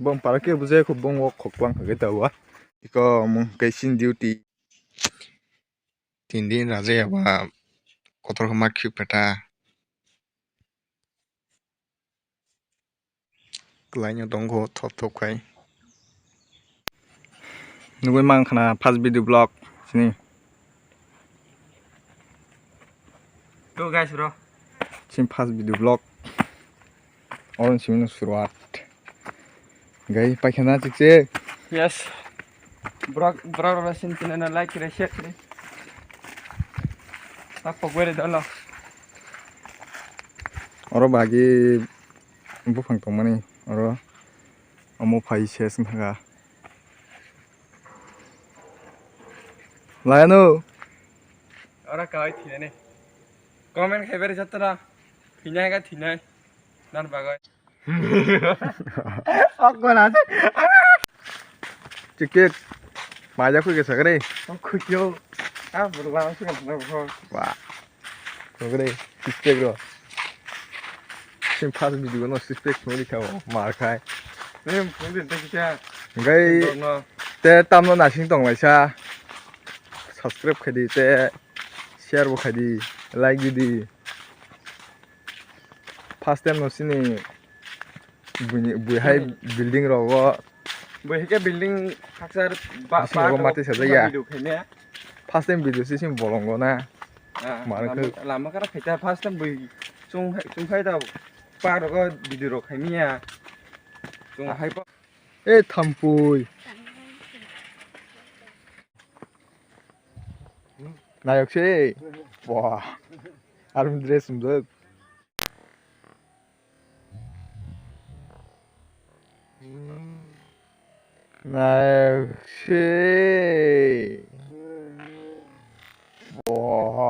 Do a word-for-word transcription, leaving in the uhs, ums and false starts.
Bong para khe bujai kho, bong o khok bang khe ta wa. Iko mung kaisin duty. Tin din raja ya ba kotor khe ma khip khe ta. Kwlaino tongkho thop thop khai. Nugui mankha na first video vlog sini. To guys, bro. Sini first video vlog. Oron sini suruat. Gai paikha na chikche. Yes. Bro, bro, bro, sini channel na like kre, share kre. Tak pok bere dalo. Oro bagi buphang tongmani oro omo phai se wng thangkha. Layano. Ora kawai thinani. Comment khai beri jatto na. Thinai ga thinai. Nan bagoi. Okko na se. Chik chik. Maja khui ke sagre. Khui kyo. Ah, burla sing na bro. Wah. Sagre. Chik chik bro. Sim first video no six pack songwi kha o, mar khai. Nim phung din te kisa. Gai. Dok no. Te tamno nasing tong laisa. Subscribe khai di te share bo khai di, like di di. First time no sini bui, bui hai building rogo. Bui hike building haksa ba, bising rogo ba mati sajak ya. Video khaimya. First time video si sini bolongo na. Ah, mano lama, khe lama kara khaita first time bui chung, chung khai ta pa rogo video rok khaimya. Chung hai pa. E thampui. Nayok se. Wah. Army dress umjak. Nayok se. Wah.